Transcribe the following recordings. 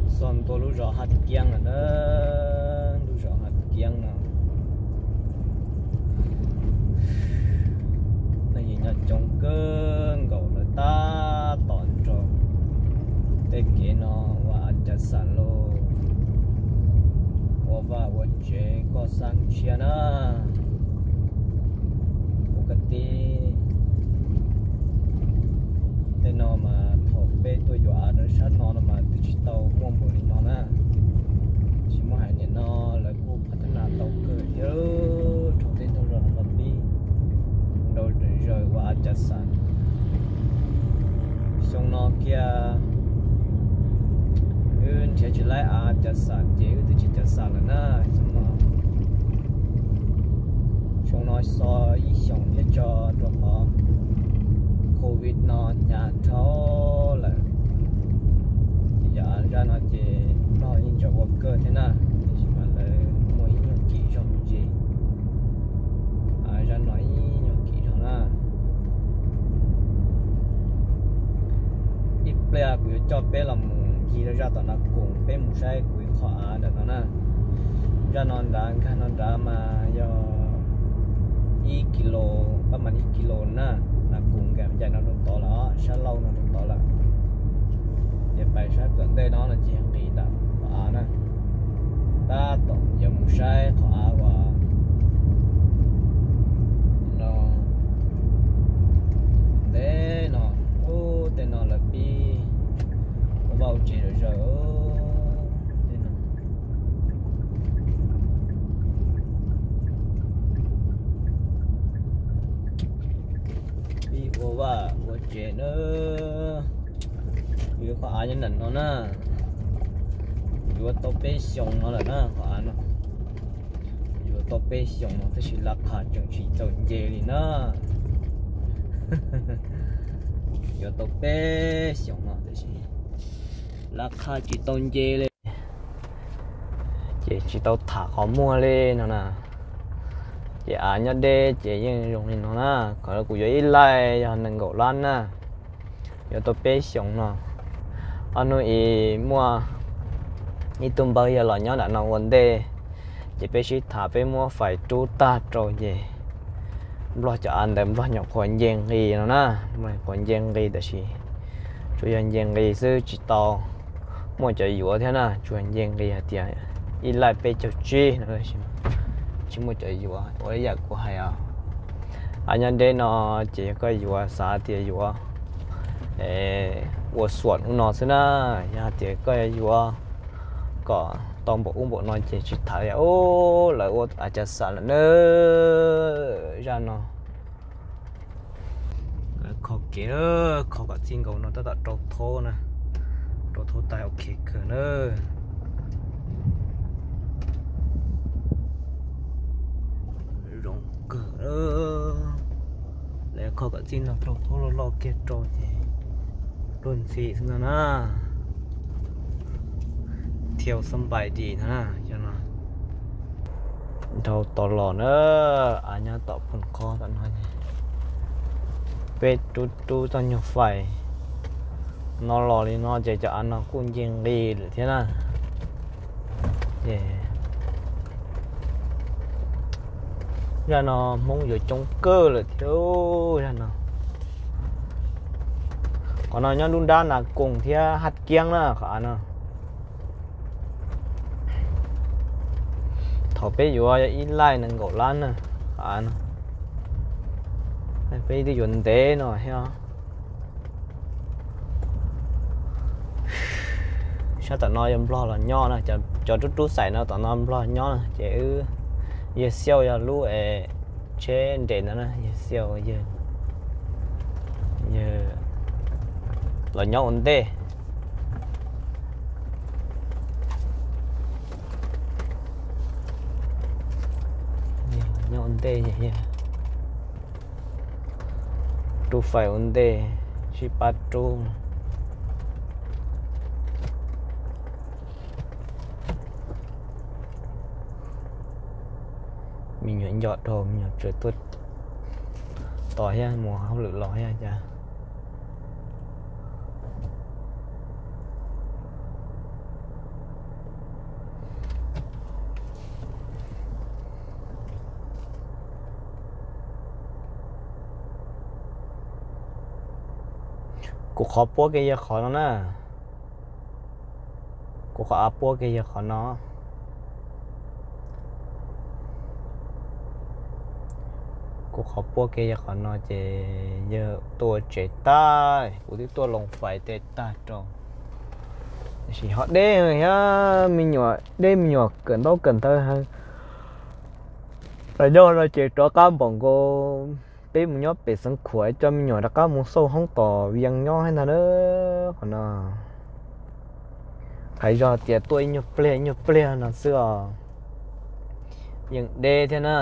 Txog ntua lub zos Haj Kiab lawm na, lub zos Haj Kiab no. Neeg yeej nyob coob kawg nkaus lawm tab tom nrog tej kev no ua a cas xam los ua vaj ua tsev koj xab tshiab na. Ua koj tib tej no mas thaum peb tuaj yuav av rau sab no no mas twb tsis tau muaj npaum li no na. Tsis muaj hais nim no lawv kuj pha thab nas tau kawg thiab, rau tej ntug zos no los pib nrau zaws ua a cas xam. Xyoo no kiag wb nrhiav tsis laib a cas xam ces wb twb tsis cas xam lawm na. Xyoo no, xyoo no xyov ib xyoos thiab tso rau qhov covid no hnyav dhau lawm. Ces yog zaj no ces Nplog yeej tseem ua kawg thiab na, tiam sis mas lawv muaj ib nyuag kim zog me ntsis. Zaj no ib nyuag kim zog na. Ib pliag kuv yuav coj peb los mus ncig rau zaj tom Nas Koos, peb mus saib kuv ib qho av ntawm no na. Zaj no nrad nkag no nrad mas yog ib kis lus, pab mas ib kis lus na. Nas Koos nkag ncaim no rau tod lawm, sab laug no rau tod lawm. Ces pais sab kawm ntej no no ces nqis ntawm qhov av na. Tab tom yuav mus saib qhov av uas no ntev no, ub, tej no lawv pib ua vaj ua tsev zom zaws tej no. Pib ua vaj ua tsev na. Yuav qhov av nyob ntawm no na, yuav tau peb xyoos no lawm na qhov av no. Yuav tau peb xyoos no tab sis laj qha tseem tsis tau nce li na. Yuav tau peb xyoos no tab sis laj qha tsis tau nce li. Ces tsis tau tham qhov muag li no na. Ces av nyob deb ces yeej zoo li no na. Qhov kuv yuav ib laij yog nees nkaum lab na. Yuav tau peb xyoos no. Ob hnub ib muaj ib tug npawg yog los nyob nram no ua ntej, ces peb sib tham peb muab fais rub tag rau ces Nplog cov av ntawd Nplog nyuam qhuav nce nqis no na. Nplog nyuam qhuav nce nqis tab sis tsuas yog nce nqis xwb tsis tau muaj cov yuav thiab na, tsuas nce nqis hais tias ib laij peb caug tsib no, tsis muaj cov yuav ua ib yam kuv hais os. Av nyob deb no ces yog koj yuav xav tias yuav ua xuam ub no xwb na, yog hais tias koj yuav kom tau npaum ub npaum no ces tsis tham li. Ub, lawv ua a cas xam lawm na. Zaj no kho kev, kho kom txij nkaus no tab tom rau thaub na, rau thaub tas ok kawg na. Zoo kawg. Lawv kho kom txij no rau thaub loj loj kiag rau ces luag ntxhi xwb no na. Thiau xab npais dis no na, cov no dhau tod los na. Av nyob tom phoo qhob tom no, peb rub rub txoj nyuag fais no los li no ces cov av no kuj nce nqis lawm thiab na. Ces zaj no Hmoob yuav coob kawg lawm thiab zaj no. Qhov no nyob nruab nrab Nas Koos thiab Haj Kiab na qhov av no. Thaum peb yuav yog ib laij nees nkaum lab na qhov av no. Peb twb yuav ntev no thiab. Sab tom no yog Nplog los nyob na, cov rub rub xaim no tom no Nplog nyob na ces wb, yawg Xiauj yog lub es tsheb nres ntawd na, yawg Xiauj yawg los nyob ua ntej. Nyob ua ntej, rub fais ua ntej, sib pab rub. Me nyuam nco dhau, me nyuam tseem tuaj tos thiab mus hauj lwm los thiab cas. Kuv qhov puab kiag yawg qhov no na. Kuv qhov av puab kiag yawg qhov no. Kuv qhov puab kiag yawg qhov no ces yawg tuaj ua tsev tag, kuv twb tuaj loos fais tej tag rau. Tab sis ho deb thiab, me nyuam deb, me nyuam kawm ntaub kawm ntawv heev. Los nyob no ces rov qab npaum nkaus peb mus nyob pem Xeev Khuam, coj me nyuam rov qab mus xauj hoob tos Vias nyob thiab ntag na. Qhov no hais zog tias tuaj ib nyuag pliag ib nyuag pliag no xwb os, yeej deb thiab na.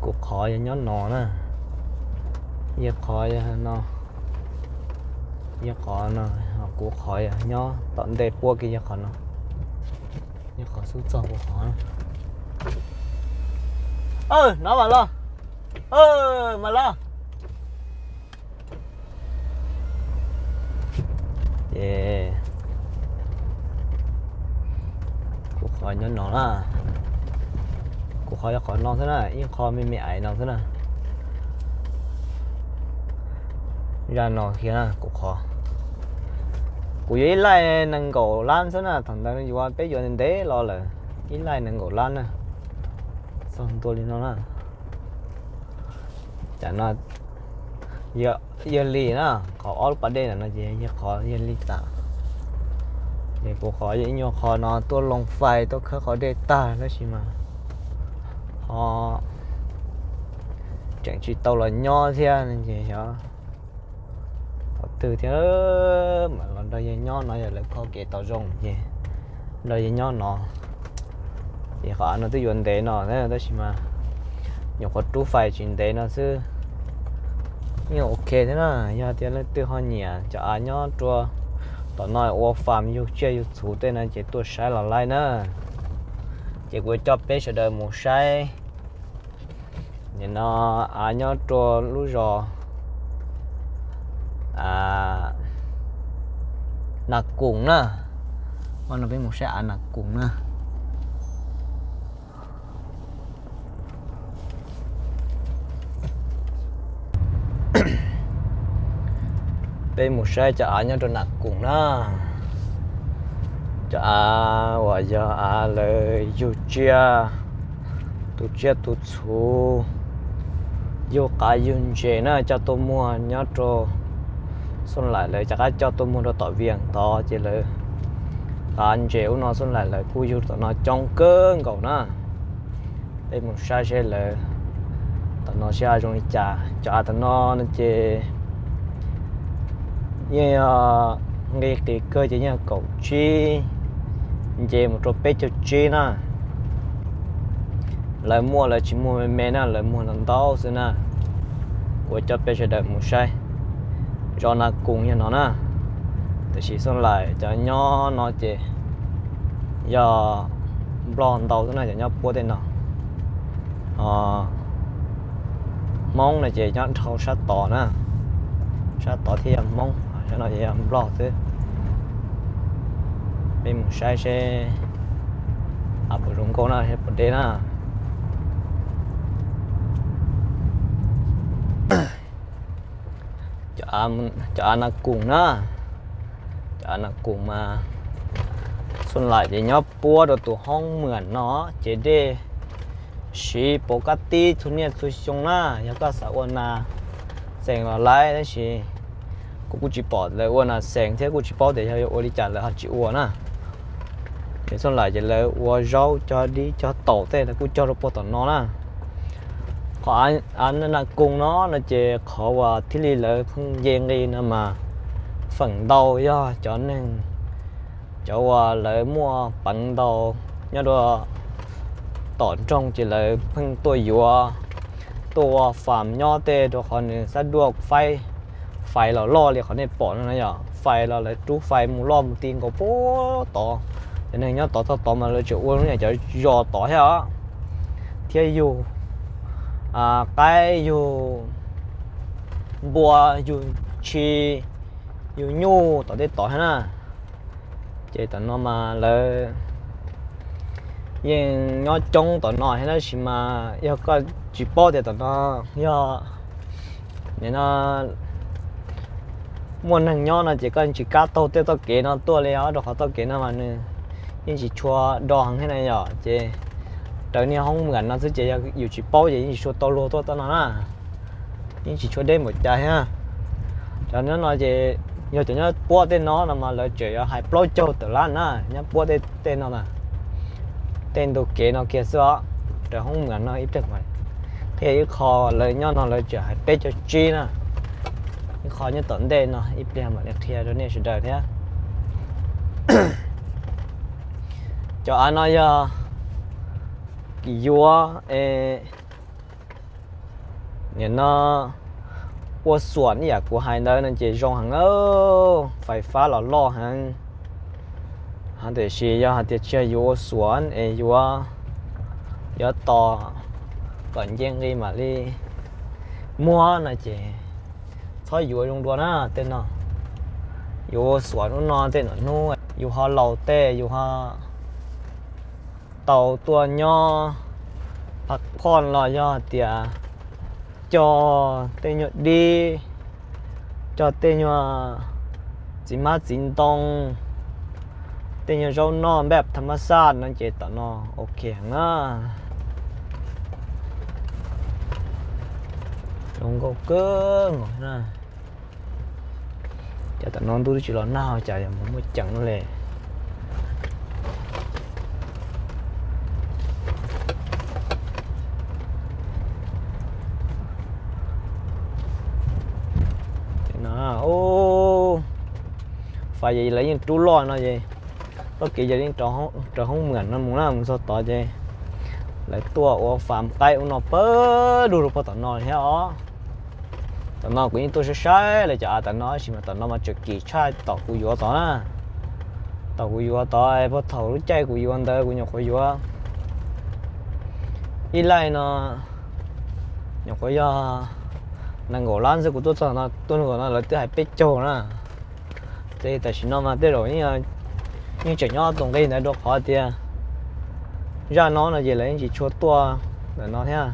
Kuv qhov yog nyob no na, yawg qhov yog no, yawg qhov no, kuv qhov yog nyob tom ntej puab kiag yawg qhov no, yawg qhov xub txog kuv qhov. Aw, no mas los, aw, mas los. Ces kuv qhov nyob no na, kuv qhov yog qhov no xwb na, ib qho me me aiv no xwb na. Zaj no kiag na, kuv qhov, kuv yuav ib laij nees nkaum lab xwb na, thaum ntawd yuav peb yuav ntev los lawm, ib laij nees nkaum lab na. Txog ntua li no na. Cas no yawg li na, qhov ob lub pas dej ntawm no ces yawg qhov yawg li tas. Ces kuv qhov ib nyuag qho no tuaj loos fais tuaj khawb qhov dej tag tab sis mas ho tseem tsis tau los nyob thiab no ces xyov thaum twg thiab mam los nrog yawg nyob no, yog lawv kho kev tau zoo ces nrog yawg nyob no. Ces qhov av no twb yuav ntev no tab sis mas nyuam qhuav rub fais tsis ntev no xwb, yeej ok thiab na. Yog tias leej twg ho nyiam cov av nyob rua tom no ua fam yug tsiaj yug txhu tej no ces tuaj saib los laij na. Ces kuv coj peb sawv daws mus saib. Nim no av nyob rua lub zos Nas Koos na. Ua no peb mus saib av Nas Koos na. Peb mus saib cov av nyob rau Nas Koos na. Cov av uas yog av lawv yug tsiaj, tu tsiaj tu txhu, yug qav yug ntses na, coj tuaj muag nyob rau Xyooj Laim lawv rov qab coj tuaj muag rau tom Vias tod ces lawv qav ntses ub no Xyooj Laim lawv kuj yug tom no coob kawg nkaus na. Peb mus saib seb lawv tom no seb zoo li cas. Cov av tom no no ces yeej yog nqi qis kawg ces yeej yog kaum tsib nce mus rau peb caug tsib na. Lawv muaj lawv tsis muag me me na, lawv muag ntau ntau xwb na. Kuv coj peb sawv daws mus saib. Zos Nas Koos yog no na, tiam sis Xyooj Laim cov nyob no ces yog Nplog ntau xwb na, cov nyob puab tej no. Hmoob no ces nyob dhau sab tod na, sab tod thiaj yog Hmoob, sab no ces yog Nplog xwb. Peb mus saib seb av puas zoo nkauj na, seb puas deb na. Cov av Nas Koos na, cov av Nas Koos mas Xyooj Laim ces nyob puab rau tus hoob muam no ces dej siv puv kab tib txhua niaj txhua xyoo na. Yog koj xav ua nas xees los laib, tab sis kuv kuj tsis pom lawv ua nas xees thiab kuj tsis paub tias yog yuav ua li cas lawv ho tsis ua na. Ces Xyooj Laim ces lawv ua zaub cog dib cog taum tej lawv kuj cog rau puag tom no na. Qhov av Nas Koos no no ces qhov uas thiaj li lawv pheej nce nqi no mas feem ntau yog cov neeg, cov uas lawv muaj peev ntau nyob rau tom nroog ces lawv pheej tuaj yuav, tuaj ua fam nyob tej rau qhov nws xab duaj faib, fais los loj li qhov nej pom no na yom. Fais los lawv rub fais mus loj mus ti nkaus puag tod. Cov neeg nyob tod txog tod mas lawv tseem ua lub niag cov zos tod thiab os, thiab yug qaib yug npua yug tshis yug nyuj tom tej tod thiab na. Ces tom no mas lawv yeej nyob coob tom no thiab, tab sis mas yog koj tsis paub tias tom no yog Nim no muaj neeg nyob no ces koj tsis kam taug tej txoj kev no tuaj li os, rau qhov txoj kev no mas nws yeej tsis tshua do heev thiab na yom. Ces raws niag hoob mwam no xwb ces yog yus tsis paub ces yeej tsis tshua tau luag tuaj txoj no na, yeej tsis tshua deb npaum cas thiab. Cov nyob no ces yog cov nyob puab tej no no mas lawv tseem yuav hais plaub caug tawm lab na, nyob puab tej no na. Tej ntug kev no kiag xwb os, raws hoob mwam no ib pliag mas qhia ib qho, lawv nyob no lawv tseem hais peb caug tsib na. Ib qho nyob tom ntej no ib pliag mam li qhia rau nej sawv daws thiab. Cov av no yog yuav es nim no ua xuam ib yam kuv hais ntawd no ces zoo heev, fais fab los loj heev. Tiam sis yog hais tias tsis yog yuav ua xuam es yuav, yuav tos kom nce nqi mam li muag no ces txhob yuav zoo dua na tej no. Yuav ua xuam hnub no tej no hnub yus ho laus tej yus ho tau tuaj nyob pab phoj los yog tias cog tej nyuag dib, cog tej nyuag txiv hmab txiv ntoo, tej nyuag zaub noj npej tham mab xaj no ces tom no ok heev na. Zoo nkauj kawg nkaus na. Cas tam no ntuj twb tsis los nag cas yuav mus muaj ceem no li. Fais lawv yeej rub loj no es txoj kev yog yeej raws hoob mwam no mus na, mus txog tod ces lawv tuaj ua fam qaib ub no pawg lug rau puag tom no thiab os. Tom no kuv yeej tuaj saib saib lawv cov av tom no tab sis mas tom no mas tseem kim tshaj tom kuv yuav tod na. Tom kuv yuav tod puag thaum lub caij kuv yuav ntawd kuv nyuam qhuav yuav ib laij no, nyuam qhuav yog nees nkaum lab xwb kuv tuaj txog no, tuaj nkaum no lawv twb hais peb caug na. Ces tam sim no mas tej zaum yeej tseem nyob tus nqi ntawd rau qhov tias zaj no no ces lawv yeej tsis tshua tuaj ntawm no thiab.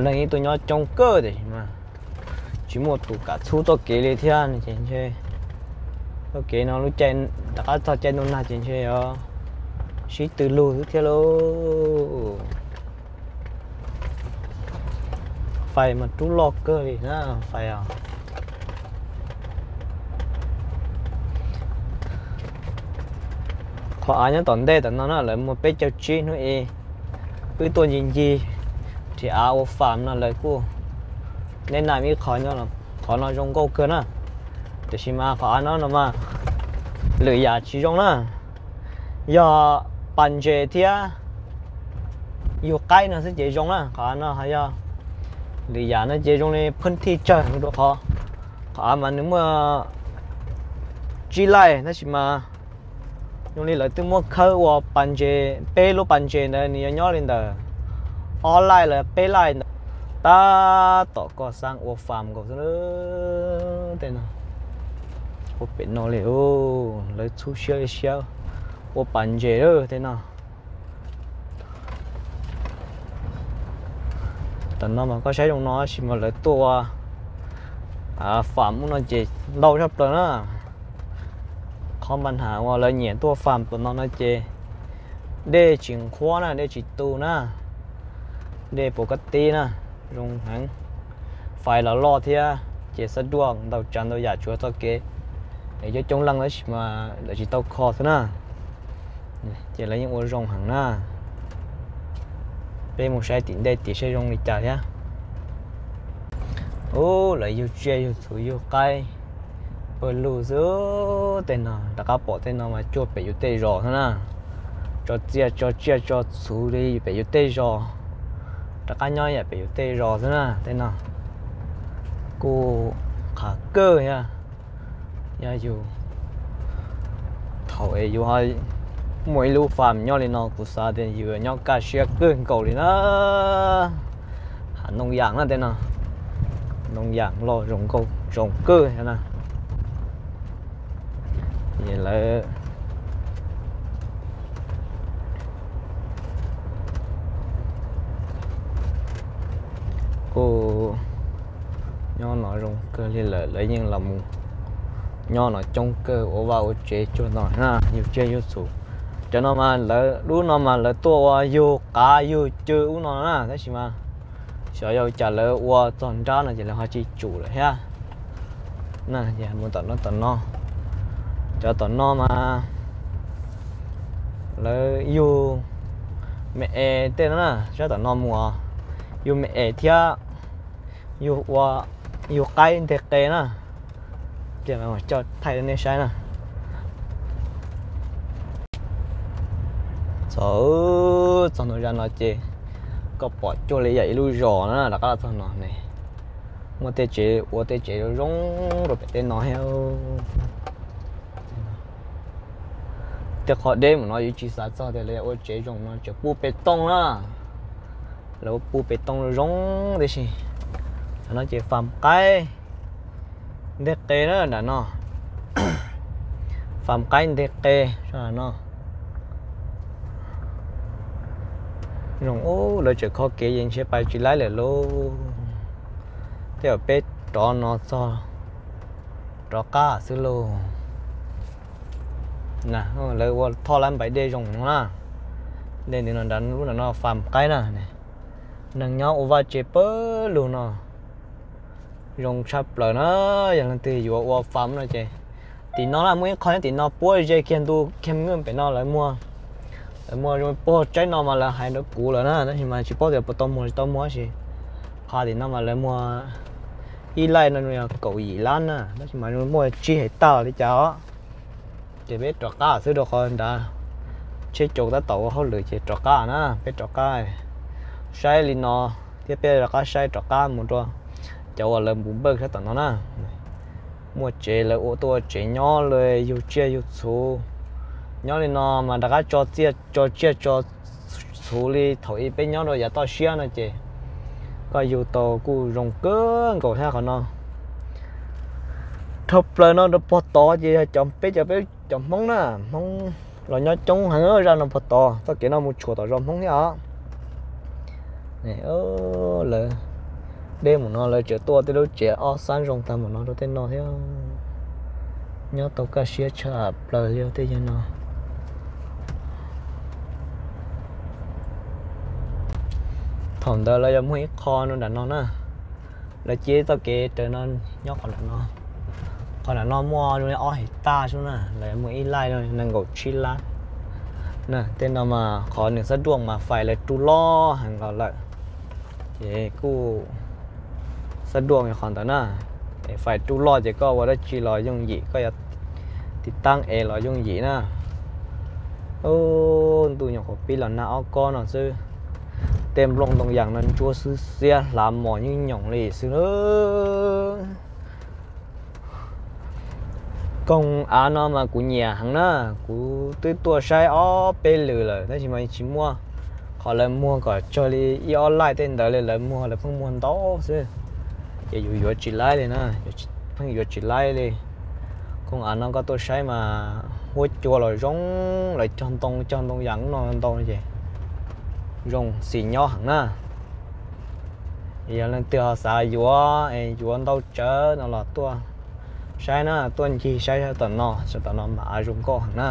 Leej ib tug nyob coob kawg tiam sis mas tsis muaj tus kam txhub txoj kev li thiab no ces ntshe txoj kev no lub caij rov qab txog caij ntuj nag ces ntshe yuav sib tw lug xwb thiab lauj. Fais mas rub loj kawg li na, fais os. Qhov av nyob tom ntej tom no na lawv muag peb caug tsib hnub ib, wb tuaj ncig ncig nrhiav av ua fam no lawv kuj neb naj ib qho, qhov no zoo nkauj kawg na. Tiam sis mas qhov av no no mas lwm yam tsis zoo na, yog pas ntses thiab yug qaib no xwb ces zoo na, qhov av no yog lwm yam no ces zoo li phwj thij tsawg rau qhov, qhov av mas nws muaj tsib laij tab sis mas zoo li lawv twb muab khawb ua pas ntses, peb lub pas ntses ntawd nws yuav nyob li ntawm ob laij los peb laij ntawd. Tab tom koj xav ua fam nkaus xwb tej no. Ua pem no li lawv txhub siab li siab ua pas ntses lawm tej no. Tam no mas koj saib zoo no tab sis mas lawv tuaj ua fam ub no ces ntau tshaj plaws na. Qhov npa nham uas lawv nyiam tuaj fam tam no no ces dej tsis nqhuab na, dej tsis tu na, dej puas kab tib na, zoo heev. Fais los loj thiab ces xab duaj ntau tsav ntau yam tsuav txoj kev es coob coob leej tab sis mas lawv tsis tau kho xwb na. Ces lawv yeej ua zoo heev na. Peb mus saib tim ntej tim seb zoo li cas thiab. Ub, lawv yug tsiaj yug txhuv yug qaib pawg lug xwb. Tej no rov qab pom tej no mas cuag pem yus tej zos xwb na. Tso tsiaj tso tsiaj tso txhuv li pem yus tej zos, rov qab nyob yam pem yus tej zos xwb na. Tej no kuj qhav kawg thiab. Yog yus thaum es yus muaj ib lub fam nyob li no kuv xav tias yus nyob kaj siab kawg nkaus li na. Hav ntoo yam na tej no, ntoo yam loj zoo nkauj zoo kawg thiab na. Lawv Ub, nyob no zoo kawg li lawm, lawv yeej los mus nyob no coob kawg, ua vaj ua tsev cuag no na, yug tsiaj yug txhu. Cov no mas lawv, lub no mas lawv tuaj ua yug qav yug cw ub no na, tab sis mas xyov yog ua cas lawv ua txog nrab no ces lawv ho tsis tsum lawm thiab. Na, mus tom no, tom no, cov tom no mas lawv yug me es tej no na, sab tom no mus yug me es thiab yug ua, yug qaib nteg qe na. Cia coj thaij rau nej saib na. Txog, txog ntua zaj no ces koj pom cuag li yam ib lub zos na, rov qab los txog no ne. Muaj tej tsev, ua tej tsev zoo zoo rau pem tej no thiab. Tej qhov deb mus no yus tsis xav txog tias lawv yuav ua tsev zoo no, tseem pub pes tooj na. Lawv pub pes tooj zoo zoo tib si. Nram no ces fam qaib nteg qe na, nram no. Fam qaib nteg qe no. Zoo, lawv tseem kho kev ces ntshe pais tsis laib lawm lauj. Tej zaum peb rov no txog rov qab xwb lauj. Na, lawv ua thoj lab npais dej zoo no na. Dej ntawm no, lub nram no fam qaib na. Neeg nyob ua vaj tsev pawg lug no zoo tshaj plaws na. Yog leej twg yuav ua fam no ces tim no na muaj ib qho nyob tim no puab ze kiag ntu kiag me nyuam pem no lawv muag, lawv muag zoo puag tsaib no mas lawv hais rau kuv lawm na, tab sis mas tsis paub tias puas tau muag tsis tau muag tab sis qhov tim no mas lawv muag ib laij no yog kaum yim lab na, tab sis mas muaj tsib hais tag li cas os. Ces peb rov qab xwb rau qhov nrad tsheb caum tab tom ua hauj lwm ces rov qab na, peb rov qab saib li no thiab peb rov qab saib rov qab mus rau cov uas lawv npu npawj sab tom no na. Muaj tsev lawv ua tuaj ua tsev nyob li yug tsiaj yug txhu. Nyob li no mas rov qab tso tsiaj, tso tsiaj tso txhu li thaum ub peb nyob rau yav toj siab no ces koj yug tau kuj zoo kawg nkaus thiab qhov no. Dhau plaws no rau puag tod ces yog cov, peb cov, peb cov Hmoob na, Hmoob los nyob coob heev zaj no puag tod, txoj kev no mus tshuam tom zos Hmoob thiab os. Lawv deb mus no lawv tseem tuaj tej lub tsev ob xab zoo tag mus no rau tej no thiab. Nyob tau kaj siab tshaj plaws li tej yawg no. Thaum ntawd lawv yuav muaj ib qho no nram no na, lawv cia txoj kev raws no nyob qhov nram no. Qhov nram no muaj zoo li ob hais tag xwb na, lawv muaj ib laij nees nkaum tsib lab na. Tej no mas qhov nws xab duaj mas fais lawv rub loj heev los lawm, ces kuj xab duaj qhov ntawd na. Es fais rub loj ces koj ua dab tsi los yooj yim, koj yuav tiv taab es los yooj yim na. Ntuj nyuam qhuav pib los nag ob kob no xwb, tej nplooj ntoo yas no ntsuab xwb xiab hlav mos nyuj nyoos li xwb. Koog av no mas kuv nyiam heev na, kuv twb tuaj saib ob peb lwm lawm tab sis mas tsis muaj qhov lawv muag kom tsawg li ib ob laij tej ntawd li, lawv muag lawv pheej muag ntau xwb, ces yus yuav tsis laib li na, pheej yuav tsis laib li. Koog av no koj tuaj saib mas huab cua los zoo, lawv cog ntoo, cog ntoo yas no ntau ces zoo xis nyob heev na. Yog leej twg ho xav yuav es yuav ntau tsawv no los tuaj saib na, tuaj ncig saib sab tom no, sab tom no mas av zoo nkauj heev na.